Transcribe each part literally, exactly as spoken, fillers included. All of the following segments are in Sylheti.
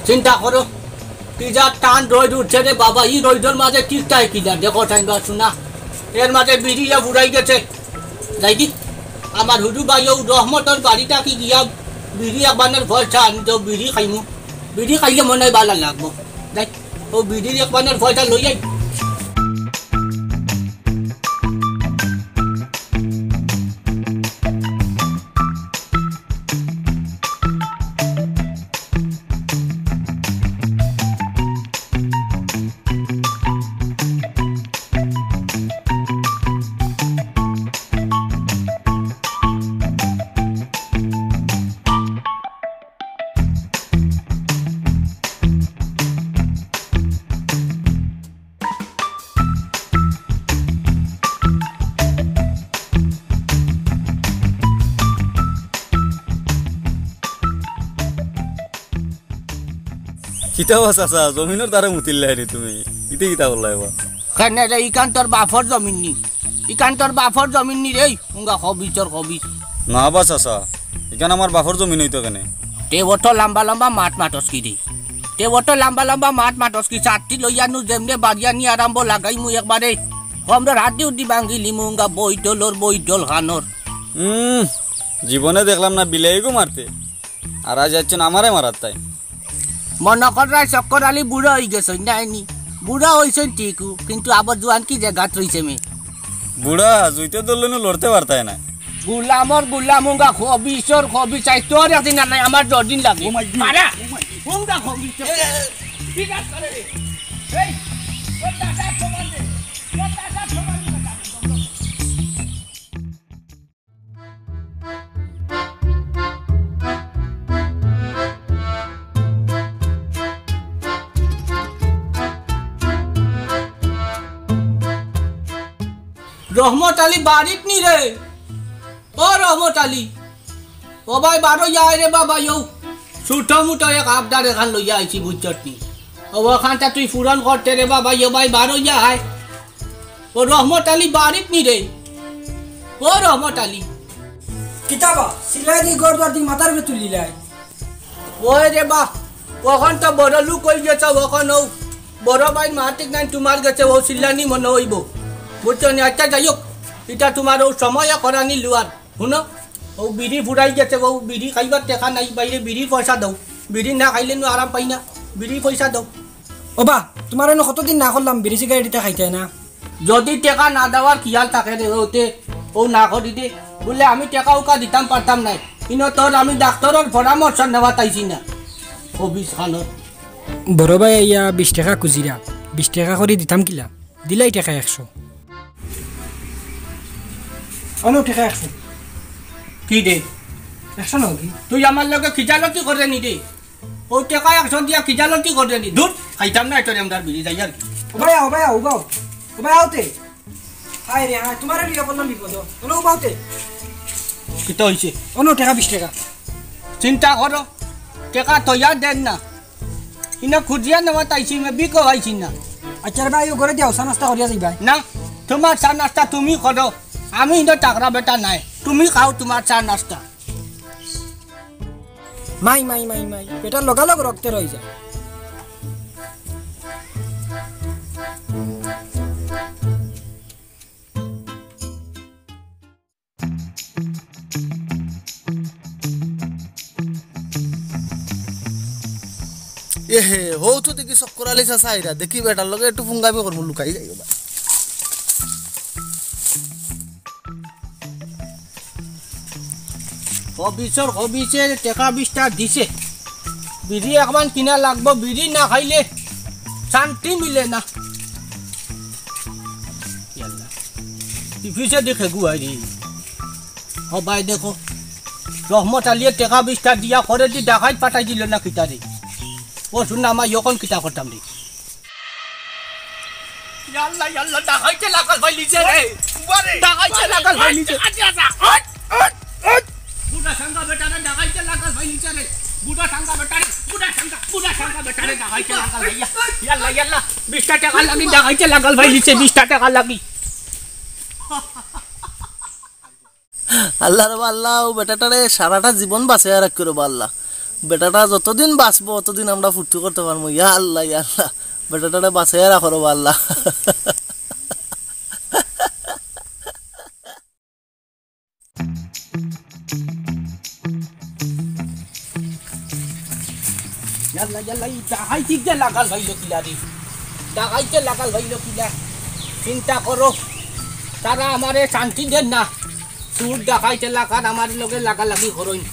চিন্তা করো, কি যা টান রইদ উঠছে রে বাবা, ই রইদর মাঝে টিকতায় কিলা? দেখো টাইম বা শুনা, এর মাঝে বিড়ি ইয়া ফুরাই গেছে। যাই কি, আমার হুজু ভাই ও রহমতর বাড়িত কি গিয়া বিড়ি এক বানের পয়সা আনি তো বিড়ি খাইমু। বিড়ি খাইলে মনে হয় ভালা লাগবো। যাই, ও বিড়ির এক বানের পয়সা লই যাই। কিতা বা চাচা, জমিনর তারে মুতিল্লায় নি তুমি? ইতে কিতা করলায় বা? কেনে রে, ইখান তোর বাপর জমিন নি? ইখান তোর বাপর জমিন নি রে, উঙ্গা খবিচর খবিচ। না বা চাচা, ইখান আমার বাপর জমিন অইতো কেনে? তে অত লম্বা লম্বা মাত মাতস কিরে? তে অত লম্বা লম্বা মাত মাতস কি? ছাত্তি লইয়া নু যেমনে বাড়িয়া নি আরম্ভ লাগাইমু একবারে। কমরর হাড্ডি উড্ডি ভাঙ্গিলিমু উঙ্গা বৈঠলর বৈঠল খানর। উম, জীবনে দেখলাম না বিলাইগু মারতে। আর আইজ আইছইন আমারে মারাত তাইন। মনো কররায় চক্কর আলী বুড়া অইগেছইন, নায় নি? বুড়া অইছইন ঠিকউ, কিন্তু আবার জোয়ান কি জাগাত রইছে মে। বুড়া, জুইতে ধরলে নু লড়তে পারতায় নায়। গুলামর গুলাম উঙ্গা খবিচর খবিচ, আইজ তোর একদিন আর নায়, আমার দশ দিন লাগে। ও মাই গড। মারা। ও মাই গড। উঙ্গা খবিচর। এ, এ, এ। ঠিক আছে রে। এই, তোর দাদা সমান দে। তোর দাদা সমান দে। রহমত আলী বাড়িত নি রে? ও রহমত আলী, ও ভাই বারো যায় রে বাবা, ইউ ছোট মোটো এক আবদার এখান লইয়া আইছি বুঝছত নি? ও ওখানটা তুই পূরণ করতে রে বাবা, ইউ ভাই বারো যায়। ও রহমত আলী বাড়িত নি রে? ও রহমত আলী। কিতা বা, চিল্লাই দি গড় দর দি মাথার উপরে তুলিলাই। ওই রে বা, অখন তো বড় লোক অইগেছো, অখন ও বড় ভাইর মাত ঠিক নাই, তুমার গেছে ও চিল্লানি মনো অইবো। বুঝছো নি? আচ্ছা যাই হোক, ইটা তুমার ও সময় করানি লুয়ার। হুনো, ও বিড়ি ফুরাই গেছে, ও বিড়ি খাইবার টেকা নাই, বাইরে বিড়ির পয়সা দেও। বিড়ি না খাইলে নু আরাম পাই না, বিড়ির পয়সা দেও। ও বা, তুমারে নু কতদিন না করলাম বিড়ি সিগারেট ইতা খাইতায় না। যদি টেকা না দেওয়ার খিয়াল থাকে রে, ওতে ও না করি দে। বুলে আমি টেকা উকা দিতাম পারতাম নায়। ইনো তোর আমি ডাক্তরর পরামর্শ নেওয়াত আইছি না। খবিছ খানর। বড় ভাই আইয়া বিশ টেকা খুজিরা, বিশ টেকা করি দিতাম কিলা? দিলাই টেকা একশো। অনো টেকা একশো। কি দে? একশো নাও কি? তুই আমার লগে খিজালতি করে নি দে। ও টেকা একশো দিয়া খিজালতি করে নি। ধুর, খাইতাম না তোর আমরার বিড়ি, যাই আর কি। ও ভাই, ও ভাই, ও ভাই। ও ভাই, আওতে। হায় রে, হায়, তুমারে লইয়া পড়লাম বিপদ। অনো ও বাউতে। কিতা অইছে? অনো টেকা বিশ টেকা। চিন্তা করো, টেকা তো ইয়ার দেন না। ইনো খুজিয়া নেওয়াত আইছি, মে বিকো আইছি না। আচ্ছা রে ভাই, ও ঘরে দিয়াও, চা নাস্তা করিয়া যাইবায়। না, তুমার চা নাস্তা তুমি করো, আমি ইনো টাকরা বেটা নায়, তুমি খাও তুমার চা নাস্তা। মাই, মাই, মাই, মাই, বেটার লগালগ রক্তে রই যায়। এ হে, হউ তো দেখি চক্কর আলী চাচা আইরা, দেখি বেটার লগে একটু ফুঙ্গামি করমু, লুকাই যাই বা। খবিছর খবিছে টেকা বিশটা দিছে, বিড়ি একবান কিনা লাগবো, বিড়ি না খাইলে শান্তি মিলে না। ইয়াল্লা, ইফিসে দেখে গুয়াই রে। ও ভাই দেখো, রহমত আলীয়ে টেকা বিশটা দিয়া করে দি ডাকাইত পাঠাই দিল না কিতা রে। ও শুন না, আমার ইয়খন কিতা করতাম রে। ইয়াল্লা, ইয়াল্লা, ডাকাইতে লাগাল পাইলিছে রে। বারে, ডাকাইতে বারে, লাগাল পাইলিছে। আচ্ছা, আচ্ছা, আট, আট, আট। বুড়া সাঙ্গা বেটারে ডাকাইতে লাগাল পাইলিছে রে। বুড়া সাঙ্গা বেটারে, বুড়া সাঙ্গা, বুড়া সাঙ্গা বেটারে ডাকাইতে লাগাল পাইয়া। ইয়াল্লা, ইয়াল্লা, বিশটা টেকা লাগি ডাকাইতে লাগাল পাইলিছে, বিশটা টেকা লাগি। আল্লাহ রে বা আল্লাহ, ও বেটাটারে সারাটা জীবন বাঁচাইয়া রাখো রে বা আল্লাহ। বেটাটা যতদিন বাঁচবো, অতদিন আমরা ফুর্তি করতে পারবো। ইয়া আল্লাহ, ইয়া আল্লাহ, বেটাটারে বাঁচাইয়া রাখো রে বা আল্লাহ। ইয়াল্লা, ইয়াল্লা, ই ডাকাইতে লাগাল পাইলো কিলা রে? ডাকাইতে লাগাল পাইলো কিলা? চিন্তা করো, তারা আমারে শান্তি দেন না। চুর ডাকাইতে লাগাল আমার লগে লাগালাগি করইন।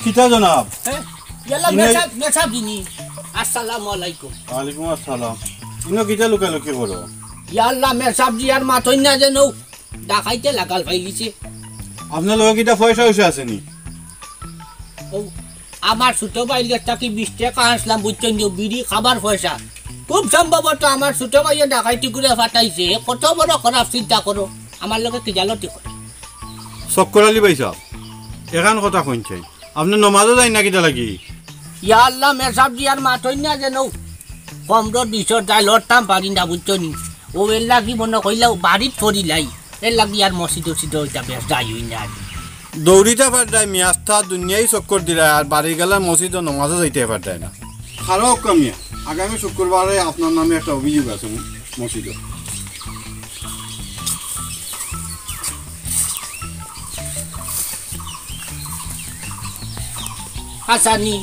কিতা জনাব? হ্যাঁ? ইয়াল্লা, ইনো মেসাব, মেসাব দিনি। আসসালামু আলাইকুম। ওয়ালাইকুম আসসালাম। ইনো কিতা লুকালুকি করো? ইয়াল্লা, মেসাব জি আর মাতইন না যেন। ডাকাইতে লাগাল পাইলিছে। আপনার লগে কিতা পয়সা উয়সা আছে নি? ও, আমার ছোট ভাইর গেছ থাকি বিশ টেকা আনছিলাম, বুঝছইন নি, বিড়ি খাবার পয়সা। খুব সম্ভবত আমার ছোট ভাইয়ে ডাকাইতি করি ফাটাইছে। কত বড় খারাপ, চিন্তা করো। আমার লগে কিজালতি করে। চক্কর আলী ভাইসাব, এখান কথা কইনছইন। আপনে নমাজো যাইন না কিতা লাগি? ইয়া আল্লাহ, মেসাব জি আর মাতইন না যেন। কমরো দিশর যাই লড়তাম পারি না, বুঝছো নি? ও এর লাগি মনো কইলাও বাড়িত পড়িলাই। এর লাগি আর মসজিদ উসজিদ ওইটা বেশ যাই হই না আর। দৌড়িতা পাররায় মিয়া, আস্তা দুনিয়াই চক্কর দিরায়, আর বাড়ি গেলার মসজিদো নমাজো যাইতা পাররায় না। খারাপ কামিয়া, আগামী শুক্রবারে আপনার নামে একটা অভিযোগ আছে ম-, মসজিদো। হাসানি,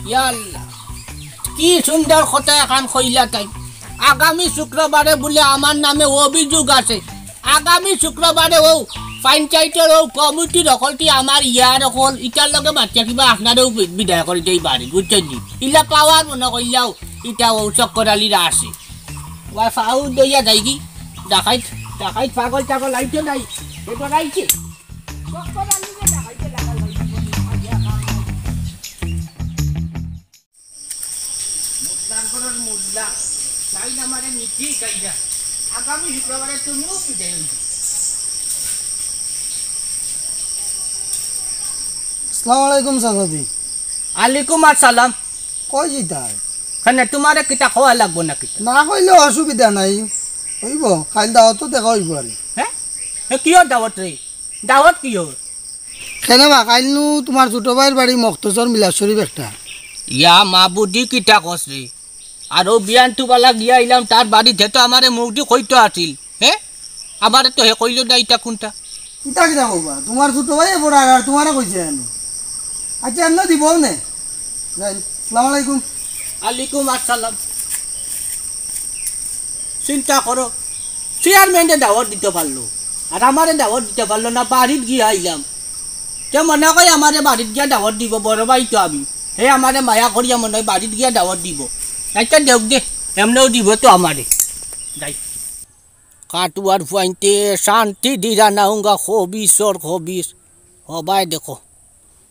ইয়া আল্লাহ, কি সুন্দর কথা এখান কইলা তাই। আগামী শুক্রবারে বুলে আমার নামে অভিযোগ আছে। আগামী শুক্রবারে ও পঞ্চায়েতর ও কমিটির অকলটি আমার ইয়ার অকল, ইটার লগে মাতিয়া কিবা আপনারেও বি-, বিদায় করি দেই বাড়ি, বুঝছইন নি? ইলা পাওয়ার মনো কইলাও, ইটা ও চক্কর আলীরা আছে। ওয়া ফাউ দইয়া যাইগি, ডাকাইত, ডাকাইত পাগল টাগল আইতো নাই, এ ডরাইছে। চক্কর আলীরে ডাকাইতে লাগাল ভাই, জীবনে আইয়া কাম নাই। মোল্লার ঘরর মোল্লা, তাইন আমারে নীতি কাইদা। আগামী শুক্রবারে তুমিও বিদায় হইবে। আসসালামু আলাইকুম চাচাজি। আলাইকুম আসসালাম। কই যাইতায়? কেনে, তুমারে কিতা কওয়া লাগবো না কিতা? না কইলেও অসুবিধা নাই, অইবো, কাইল দাওয়াতো দেখা অইবো আরে। হ্যাঁ? এ কিওর দাওয়াত রে? দাওয়াত কিওর? কেনে বা, কাইল নু তুমার ছোট ভাইর বাড়ি মখতসর মিলাদ শরীফ একটা। ইয়া মাবুদি, কিতা কস রে? আর ও বিয়ান তুবালা গিয়া আইলাম তার বাড়িত, হে তো আমারে মুখদি কইতো আছিল, হে? আমারে তো হে কইলো না ইটা কুনটা। ইতা কিতা কইবা? তুমার ছোট ভাইয়ে পড়ার আর তুমারে কইছে আমি। আচ্ছা, এমনে দিব নে। যাই, আসসালামু আলাইকুম। আলাইকুম আসসালাম। চিন্তা করো, চেয়ারম্যানরে দাওয়াত দিতো পারলো, আর আমারে দাওয়াত দিতো পারলো না, বাড়িত গিয়া আইলাম। তে মনে কয় আমারে বাড়িত গিয়া দাওয়াত দিব, বড় ভাই তো আমি। হে আমারে মায়া করিয়া মনে হয় বাড়িত গিয়া দাওয়াত দিব। আচ্ছা দেউক দে, এমনেও দিব তো আমারে। যাই। কাটুয়ার ফুয়াইন্তে শান্তি দিরা না উঙ্গা খবিসর খবিস। হবায় দেখো,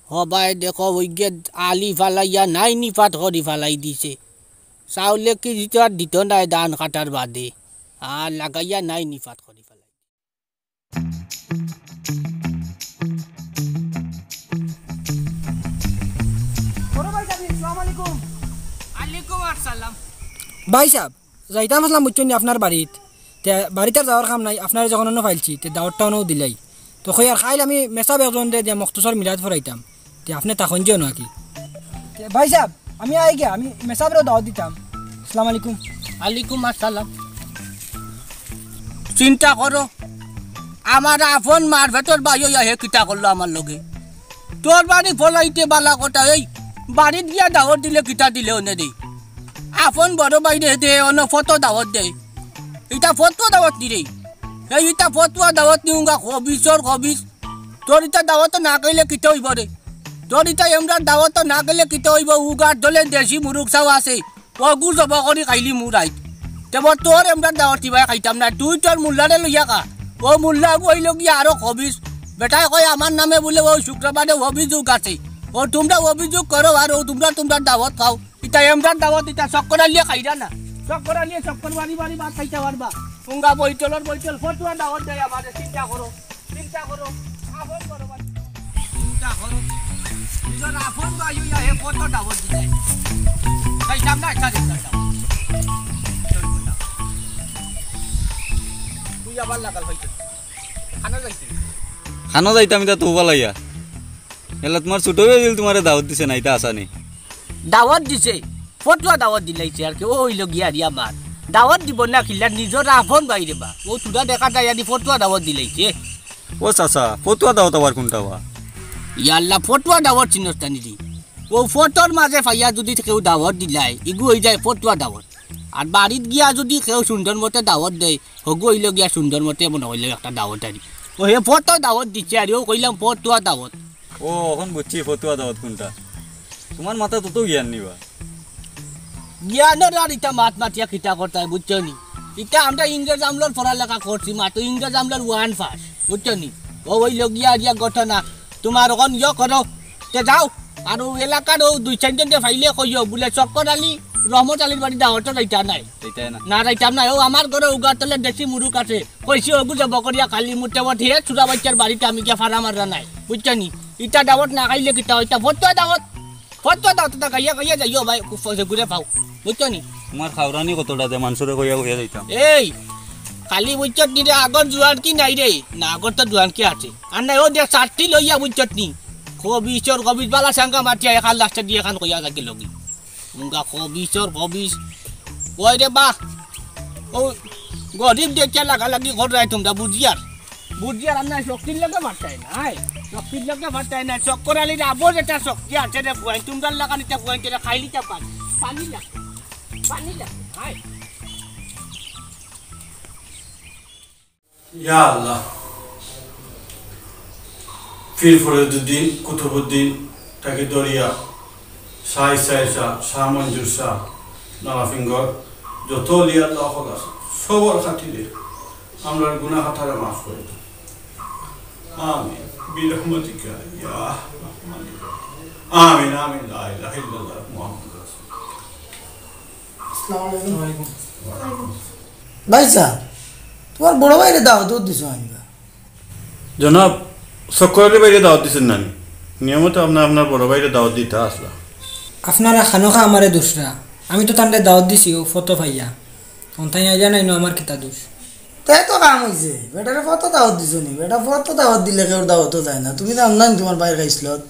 হবায় দেখো, ওই গে আলি ফালাইয়া নাইনি ফাত করি ফালাই দিছে। চাউলে কি দিত আর দিত নায় ধান কাটার বাদে, আর লাগাইয়া নাইনি ফাত করি ফালাই। বড় ভাই সাহেব, আসসালামু আলাইকুম। আলাইকুম আসসালাম। ভাই সাহেব, যাইতাম আছলাম বুঝছইন নি আপনার বাড়িত। তে বাড়িত আর যাওয়ার কাম নাই, আপনারে যখন অনো পাইলছি, তে দাওয়াতটা অনো দিলাই। তো কই আর কাইল আমি মেসাব একজনরে দিয়া মখতসর মিলাদ পড়াইতাম। তে আপনে থাকইন যেও নাকি? তে ভাই সাহেব, আমি আই গিয়া, আমি মেসাবরেও দাওয়াত দিতাম। আসসালামু আলাইকুম। আলাইকুম আসসালাম। চিন্তা করো, আমার আপন মার পেটর ভাই অইয়া হে কিতা করলো আমার লগে? তোর বাড়ি ফলাইতে বালা কথা, এই বাড়িত গিয়া দাওয়াত দিলে কিতা দিলে অনে দেই? আপন বড় ভাইরে দে, অনো ফটো দাওয়াত দেয়। ইতা ফটো দাওয়াত নি রে। এই ইতা ফটুয়া দাওয়াত নি উঙ্গা খবিসর খবিস। তোর ইতা দাওয়াত না গেলে কিতা অইবো রে? তোর ইতা এমরার দাওয়াত না গেলে কিতা অইবো? উগার দলে দেশি মুরুগ চাও আছে। অগু জব করি খাইলি মু রাইত। তে বো তোর এমরার দাওয়াত দিবায় খাইতাম না। তুই তোর মোল্লারে লইয়া খা। ও মোল্লা অগু অইলো গিয়া আরো খবিস। বেটায় কয় আমার নামে বুলে ও শুক্রবারে অভিযোগ আছে। ও তুমরা অভিযোগ করো আর ও তুমরা তুমরার দাওয়াত খাও। ইতা এমরার দাওয়াত ইতা চক্কর আলিয়ে খাইরা না। চক্কর আলিয়ে চক্কর বাড়ি বাড়ি ভাত খাইতা পারবা। উঙ্গা বৈতলর বৈতল ফটুয়া দাওয়াত দেয় আমারে, চিন্তা করো। চিন্তা করো। আপন করো ভাই। চিন্তা করো। নিজর আপন ভাই অইয়া হে কত দাওয়াত দিছে। খাইতাম না, ইচ্ছা দিতাম না। তুই আবার লাগাল হইতে। খানা যাইতে। খানো যাইতাম ইতা তো বালাইয়া। এলা তুমার ছুটো ভাইয়ে দিল তুমারে দাওত দিছে না, ইতা আসানি। দাওত দিছে, ফটুয়া দাওত দিলাইছে আর কি, ও অইলো গিয়া রিয়া মার। দাওত দিব না কিলা, নিজর আপন ভাইরে বা। ও তুরা দেখা যায় আদি ফটুয়া দাওত দিলাইছে। ও চাচা, ফটুয়া দাওত আবার কুনটা বা? ইয়াল্লা, ফটুয়া দাওত চিনস তা নি রে? ও ফটোর মাঝে পাইয়া যুদি কেউ দাওত দিলায়, ইগু অই যায় ফটুয়া দাওত। আর বাড়িত গিয়া যুদি কেউ সুন্দর মতে দাওত দেয়, হগু অইলো গিয়া সুন্দর মতে মনো অইলো একটা দাওত আরি। ও হে ফটো দাওত দিছে আরি, ও কইলাম ফটুয়া দাওত। ও, অখন বুঝছি ফটুয়া দাওত কুনটা। তুমার মাথাত অত জ্ঞান নি বা? জ্ঞানর আর ইতা মাত মাতিয়া কিতা করতায়, বুঝছো নি? ইতা আমরা ইংরেজ আমলর পড়ালেখা করছি, মা তো ইংরেজ আমলর ওয়ান পাস, বুঝছো নি? ও অইলো গিয়া আরিয়া ঘটনা, তুমার অখন ইয়ো করো, তে যাও, আর ও এলাকার ও দুই চাইরজনরে পাইলে কইও, বুলে চক্কর আলী, রহমত আলীর বাড়ি দাওতো যাইতা নায়। যাইতায় না। না যাইতাম না, ও আমার ঘরো উগার তলে দেশি মুরুগ আছে, কইছি ওগু জব করিয়া খালি মুটে বটে, হে চুরা বাইচ্চার বাড়িত আমি গিয়া ফাড়া মাররা নায়, বুঝছো নি? ইতা দাওত না খাইলে কিতা অইতা, ফটুয়া দাওত। ফটুয়া দাওত তা গাইয়া গাইয়া যাইও ভাই, খুব ফজে ঘুরে পাও। বুঝছো নি? তুমার খাওরানি কতটা দে মানষরে কইয়া কইয়া যাইতাম। এই, খালি বুঝছত নি রে, আগর জুয়ান কি নাই রে? না, আগর তো জুয়ান কি আছে? আর নাই, ও দে চারটি লইয়া বুঝছত নি? খবিসর খবিস বালা সাঙ্গা মাতিয়া এখান লাস্টে দিয়ে এখান কইয়া যাকে লগি। মুঙ্গা খবিসর খবিস। ওই রে বা, ও গরিব দেখিয়া লাগালাগি কররায় তুমরা, বুঝিয়ার। বুঝিয়ার আর নাই, শক্তির লগে মারতায় নাই। শক্তির লগে মারতায় নাই। চক্কর আলীর আবর এটা শক্তি আছে রে বুয়াইন। তুমরার লাগানিতে বুয়াইন, তোরা খাইলিতা পানি। পানি লাগে। পানি লাগে। হায়। ইয়া আল্লাহ। পীর ফরিদুদ্দিন, কুতুবুদ্দিন, তাকে দরিয়া, শাহ ইসরাইল শাহ, শাহ মঞ্জুর শাহ, নালাফিঙ্গর, যত অলি আল্লাহ হক আছে, সবর খাতিরে আমরার গুনাহ খাতারে মাফ করে দেন। আমিন। বিরহমাতিকা ইয়া আরহামার রাহিমিন। আমিন, আমিন। লা ইলাহা ইল্লাল্লাহ মুহাম্মাদুর রাসূলুল্লাহ। আসসালামু আলাইকুম। ভাইসাব, তুমার বড় ভাইরে দাওত দিছো আইবা? জনাব, চক্কর আলী ভাইরে দাওত দিছইন না নি? নিয়মত আপনার, আপনার বড় ভাইরে দাওত দিতা আছলা। আপনারা খানোখা আমারে দুসরা। আমি তো তানরে দাওত দিছি, ও ফটো পাইয়া। অন তাইন আইলা নায় নু, আমার কিতা দুষ? তে তো কাম অইছে। বেটারে ফটো দাওত দিছো নি? বেটা ফটো দাওত দিলে কেউর দাওতো যায় না। তুমি জানো না নি তুমার ভাইর খাইছলত?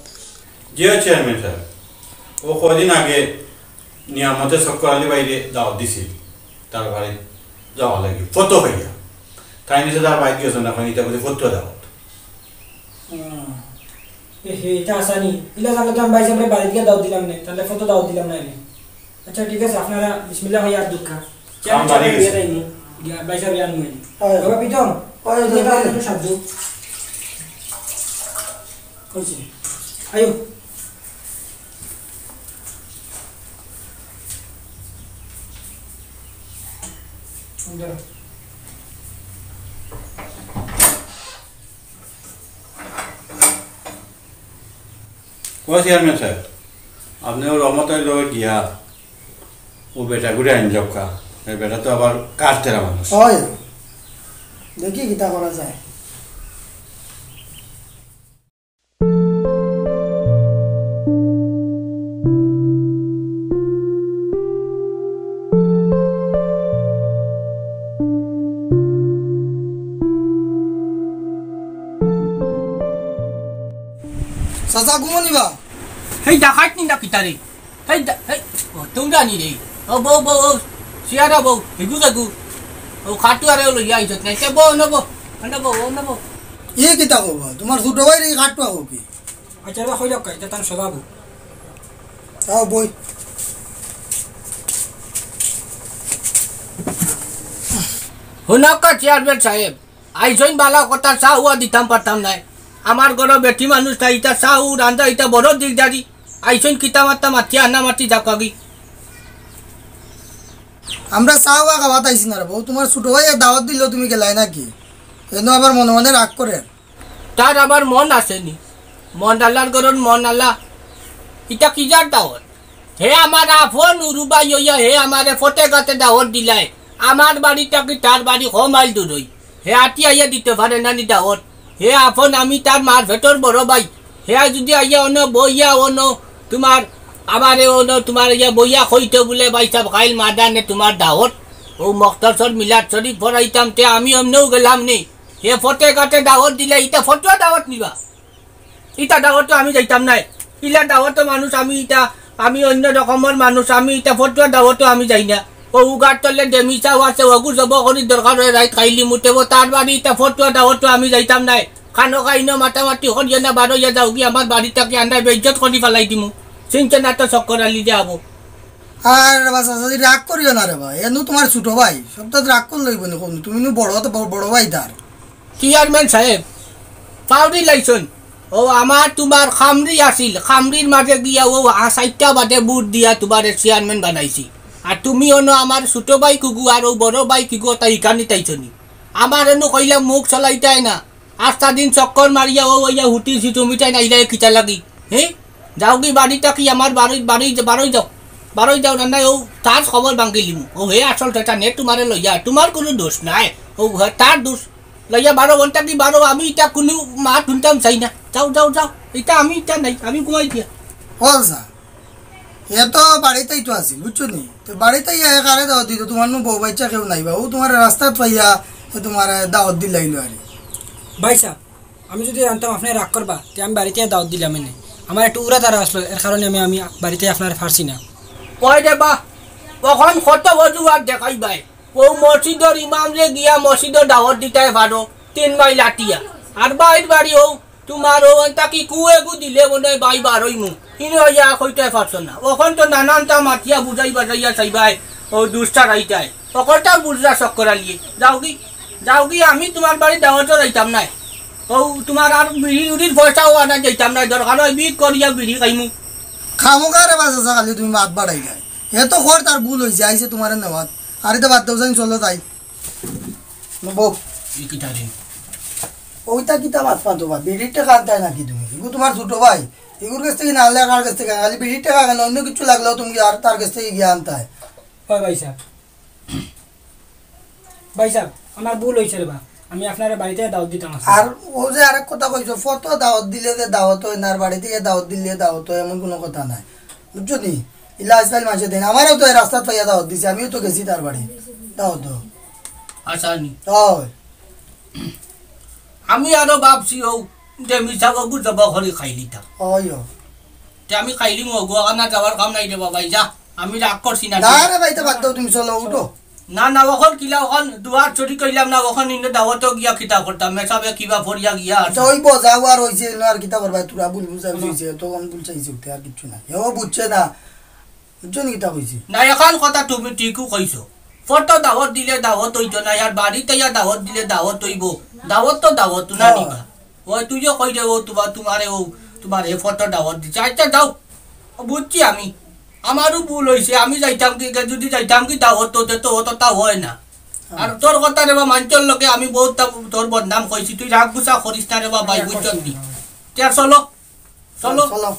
জি অয় চেয়ারম্যান সাব। ও কয়দিন আগে নিয়ামতে চক্কর আলী ভাইরে দাওত দিছিল, তার বাড়িত যাওয়া লাগি, ফটো পাইয়া। তাইন নিচে তার বাড়িত গেছইন, অখন ইটা বুলে ফটো দাওত। হুম। এ হে, ইটা আসানি। ইলা জানলে তো আমি ভাইসাবরে বাড়িত গিয়া দাওত দিলাম নে, তাইলে ফটো দাওত দিলাম না নে। আচ্ছা, ঠিক আছে, আপনারা বিসমিল্লাহ কইয়া আর দুক্কা। আমি বাড়ি গেছি। গিয়া ভাইসাবরে আনমু। হয়। বাবা প্রীতম, হয়, তুমি হয়, তাহলে হয়। একটু সাহায্য। কইছি। আয়ো। ও চেয়ারম্যান সাব, আপনে ও রহমত আলীর লগে গিয়া ও বেটাগুরে আইন যাউক্কা। এই বেটা তো আবার কাঠতেরা মানুষ। হয়, দেখি কিতা করা যায়। চাচা, ঘুমো নিবা? হেই, ডাকাইত নি না কিতা রে? হেই, দা-, হেই, ও, তুমরা নি রে? ও, বউ, বউ, ও, সিয়ারা বউ, হিগু জাগু। ও, খাটুয়ারে লইয়া আইছত নাই। সে বউ, না বউ, না বউ, ও, না বউ। ই কিতা কবা? তুমার ছুটো ভাইরে ই খাটুয়া কও কি? আচ্ছা, এবার কইলাম কাই, এটা তার স্বভাব। আও বই। হুনউক্কা চেয়ারম্যান সাব, আইছইন বালা কথা, চা উয়া দিতাম পারতাম নায়। আমার ঘরো বেটি মানুষ নাই, ইতা চা উ রান্দা, ইতা বড় দিকদারি। আইছইন কিতা মাততা মাতিয়া না মাতি যাউক্কা গি। আমরা চা উয়া খাওয়াত আইছি না রে বউ, তুমার ছুটো ভাইয়ে দাওত দিলো, তুমি গেলায় না কি? এনো আবার মনে মনে রাগ করের। তার আবার মন আছে নি? মন আলার ঘরর মন আলা। ইতা কিজার দাওত? হে আমার আপন উরুবাই অইয়া হে আমারে ফতে গাতে দাওত দিলায়। আমার বাড়ি থাকি তার বাড়ি ক মাইল দূরই। হে আটি আইয়া দিতে পারে না নি দাওত। হে আপন, আমি তার মার পেটর বড় ভাই। হে যুদি আইয়া অনো বইয়া অনো তুমার আমারে অনো তুমার আইয়া বইয়া কইতো বুলে, "ভাইসাব, কাইল মাদানে তুমার দাওত।" ও মখতসর মিলাদ শরিফ পড়াইতাম, তে আমি অমনেউ গেলাম নি। হে ফতে ঘাটে দাওয়াত দিলে, ইটা ফটুয়া দাওয়াত নিবা? ইটা দাওয়াতো আমি যাইতাম নায়। ইলা দাওয়াতো মানুষ আমি ইটা, আমি অন্য রকমর মানুষ, আমি ইটা ফটুয়া দাওয়াতো আমি যাই না। ও উগার তলে ডেমিসাও আছে, ওগু জব করি দরকার অয় রাইত খাইলিমু, তেবো তার বাড়ি ইটা ফটুয়া দাওয়াতো আমি যাইতাম নায়। খানো খাইনো মাতামাতি করিও না, বারইয়া যাওগি আমার বাড়ি থাকি, আন্দায় বেইজ্জত করি ফালাই দিমু। চিনছে না তো চক্কর আলী যে আবো। আর বাবা চাচাজি, রাগ করিও না রে বা, এনু তুমার ছোট ভাই, সবতা রাগ করলে অইবো নি কও? তুমি নু বড়, তো বড়, বড় ভাই তার। চেয়ারম্যান সাহেব, পাউরি লাইছন। ও আমার তুমার খামরি আছিল, খামরির মাঝে গিয়া ও আ-, চাইরটা বাদে ভোট দিয়া তুমারে চেয়ারম্যান বানাইছি। আর তুমি অনো আমার ছোট ভাই কুগু আর ও বড় ভাই কুগু, তাই ইখানি তাইছনি। আমার এনু কইলাম মুখ চলাইতায় না। আস্তা দিন চক্কর মারিয়া ও অইয়া হুতিছি, তুমি তাই নাইলে কিতা লাগি? হে? যাওগি বাড়ি থাকি আমার বাড়ি, বাড়ি, বারই যাও। বারই যাও, না নাই ও তার খবর ভাঙ্গিলিমু। ও হে আসল ঠেটা নে তুমারে লইয়া, তুমার কুনু দোষ নাই। ও হে তার দোষ। লইয়া বারো ঘন্টা কি বারো, আমি ইটা কুনু মাত হুনতাম চাই না। যাও, যাও, যাও। ইটা আমি ইটা নাই, আমি ঘুমাই দিয়া। বল যা। এ তো বাড়িতেই তো আছিল, বুঝছো নি? তো বাড়িতেই আয় কারে দাওয়াত দিত, তুমার নু বউ বাচ্চা কেউ নাই বা, ও তুমার রাস্তাত পাইয়া, এ তুমার দাওয়াত দিলাইলো আরে। ভাই সাহেব, আমি যদি জানতাম আপনে রাগ করবা, তে আমি বাড়িতে দাওয়াত দিলাম এনে। আমার একটু উড়া তারা আসলো, এর কারণে আমি, আমি বাড়িতে আপনারে পারছি না। ওই রে বা, অখন কত অজুহাত দেখাইবায়। ও মসজিদর ইমামরে গিয়া মসজিদর দাওয়াত দিতায় পারো, তিন মাইল আটিয়া। আর বাইর বাড়ি ও তুমার ও অন্তা কি কুয়েগু দিলে মনে অয় বাই বারইমু। ইনো ইয়া কইতায় পারছো না। অখন তো নানানতা মাতিয়া বুঝাই বাজাইয়া চাইবায়, ও দুষ্টা রাইতায়। অকলটা বুঝরা চক্কর আলিয়ে। যাওগি, যাওগি, আমি তুমার বাড়ি দাওয়াতো যাইতাম নায়। ও তুমার আর বিড়ি উড়ির পয়সাও আনা যাইতাম নায়। দরকার অয় বিক করিয়া বিড়ি খাইমু। খামোকা রে বাবা চাচা, খালি তুমি মাত বাড়াই যায়। এ তো কর তার ভুল অইছে, আইছে তুমারে নেওয়াত। আরে তো বাদ দাও, যাই চলো তাই। বউ। ই কিতা রে? ওইটা কিতা মাত পাতো বা? বিড়ির টেকা আনতায় নাকি তুমি? ইগু তুমার ছোট ভাই। ইগুর গেছ থাকি না আনলে কার গেছ থাকি? খালি বিড়ির টেকা কেনে? অন্য কিছু লাগলেও তুমি আর তার গেছ থাকি গিয়া আনতায়। হয় ভাই সাহেব। ভাই সাহেব, আমার ভুল অইছে রে বা। আমি আপনারে বাড়িতে দাওয়াত দিতাম আছি। আর ও যে আরেক কথা কইছো, ফটো দাওয়াত দিলে যে দাওয়াত অয় না, আর বাড়িতে গিয়া দাওয়াত দিলে দাওয়াত অয়, এমন কুনু কথা নাই। বুঝছো নি? ইলা আজকাল মানষে দেয় না। আমারেও তো এই রাস্তাত পাইয়া দাওয়াত দিছে, আমিও তো গেছি তার বাড়ি দাওয়াত। আচ্ছা নি। হয়। আমি আরো ভাবছি ও যে মিছা গু জব করি খাইলিতাম। হয়, হয়। তে আমি খাইলিমু, অগু আনা যাওয়ার কাম নাই রে বাবাই, যা। আমি রাগ করছি না। না রে ভাই, তে বাদ দাও, তুমি চলো, উঠো। না, না, অখন কিলা, অখন দুয়ার চুরি কইলাম না, অখন ইনো দাওয়াতো গিয়া কিতা করতাম, মেসাবে কিবা ফরিয়া গিয়া আছে। আচ্ছা, ওই বজাও আর হইছে, ইনো আর কিতা করবা, তোরা ভুল বুঝা বুঝি হইছে, তখন ভুল চাইছে, উঠে আর কিচ্ছু না। এও বুঝছে না, বুঝছো নি কিতা কইছি? না, এখান কথা তুমি ঠিকও কইছো। ফটো দাওয়াত দিলে দাওয়াত অইতো না, আর বাড়িতে ইয়া দাওয়াত দিলে দাওয়াত অইবো। দাওয়াত তো দাওয়াত না হ্যাঁ। নিবা। ওই তুইও কই রে, ও তুমার, তুমারে, ও তুমারে ফটো দাওয়াত দিছে। আচ্ছা, যাও, বুঝছি আমি, আমারও ভুল অইছে। আমি যাইতাম কি, যদি যাইতাম কি দাওয়াত তো, তো অতটা হয় না। হ্যাঁ। আর তোর কথা রে বা, মানষর লগে আমি বহুত তা-, তোর বদনাম কইছি, তুই রাগ গুসা করিস না রে বা ভাই, বুঝছস নি? তে চলো, চলো। চলো।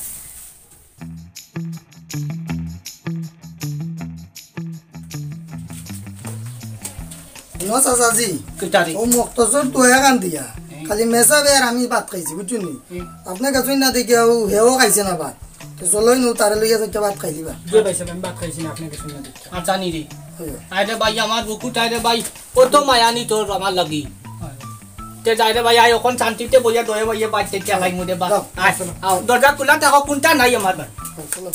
হুনো চাচাজি, কিতা রে? ও মক্তসর তো এখান দিয়া, হুম। খালি মেসাবে আর আমি ভাত খাইছি, বুঝছো নি? হুম। আপনে গেছইন না দেখিয়া ও হেও খাইছে না ভাত। তো চলো নু তারে লইয়া যাইতে ভাত খাইলিবা। জি ভাই সাহেব, আমি ভাত খাইছি না, আপনে গেছইন না দেখিয়া। আচ্ছা নি রে। হয়। আরে ভাই, আমার বুকু তাই রে ভাই, কত মায়া নি তোর আমার লাগি। হয়। তে যাই রে ভাই, আয় অখন শান্তিতে বইয়া দয়ে বইয়া বাইতে চা খাইমু রে বা। যাও, আয়, চলো। আও, দরজা খোলা থাকো, কুনটা নাই আমার ভাই। হ্যাঁ, চলো।